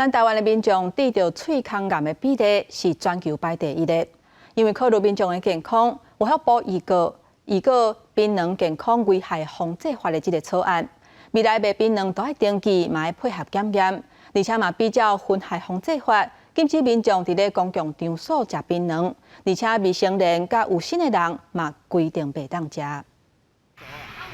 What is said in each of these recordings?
咱台灣的民眾得著喙空癌的比例是全球排第一的，因為考慮民眾的健康，衛福部預告預告檳榔健康危害防制法的這个草案，未來賣檳榔都愛登記，嘛愛配合檢驗，而且嘛比照薰害防制法，禁止民眾佇咧公共場所食檳榔，而且未成年佮有身的人嘛規定袂當食。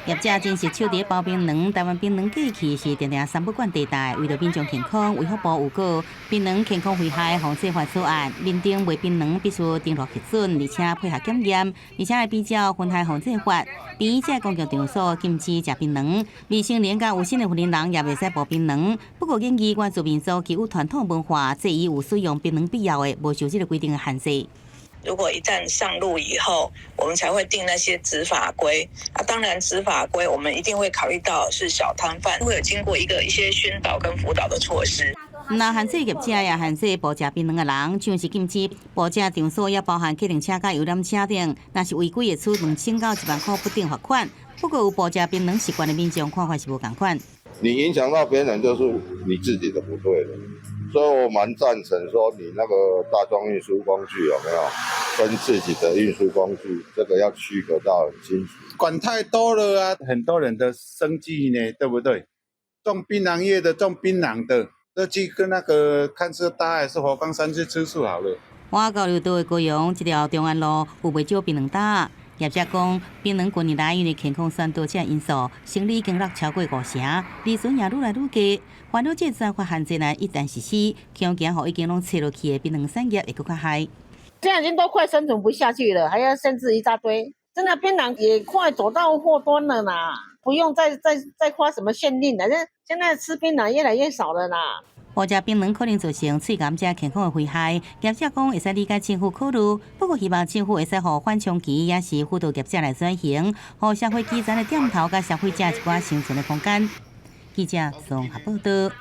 業者真是手佇包檳榔，台灣檳榔過去是定定三不管地帶，為著民眾健康，衛福部有告檳榔健康危害防制法草案，認定賣檳榔必須登錄核准，而且配合檢驗，而且會比照薰害防制法，佇這公共場所禁止食檳榔，未成年佮有身的婦人也袂使包檳榔。不過，建議原住民族具有傳統文化，這伊有使用檳榔必要的，無受這个規定的限制。如果一旦上路以後，我們才會定那些執法規。啊，當然執法規我們一定會考慮到是小攤販，會有經過一個一些宣導跟輔導的措施。若限制業者也限制捕食檳榔的人，像是禁止捕食場所，也包含客運車佮遊覽車等，若是違規會處2000到1萬箍不等罰款。不過有捕食檳榔習慣的民眾看法是無仝款。你影響到別人，就是你自己的不對了。所以我蠻贊成說，你那個大眾運輸工具有沒有跟自己的運輸工具，這個要區隔到很清楚。管太多了啊，很多人的生計呢，對不對？種檳榔葉的，種檳榔的，都去跟那個看是大還是佛光山去吃素好了。我交流道的高雄這條中安路有袂少檳榔擔，業者講，檳榔近年來因為健康酸度這因素，生理已經落超過五成，利潤也愈來愈低。煩惱這專法限制呢，一旦實施，恐驚予已經攏衰落去的檳榔產業會閣較害。現在已經都快生存不下去了，還要限制一大堆，真的檳榔也快走到末端了啦，不用再發什麼限令了，現在吃檳榔越來越少了啦。捕食檳榔可能造成喙癌這健康的危害，業者講會使理解政府考慮，不過希望政府會使予緩衝期，也是輔導業者來轉型，予社會基層的店頭佮消費者一寡生存的空間。記者綜合報道。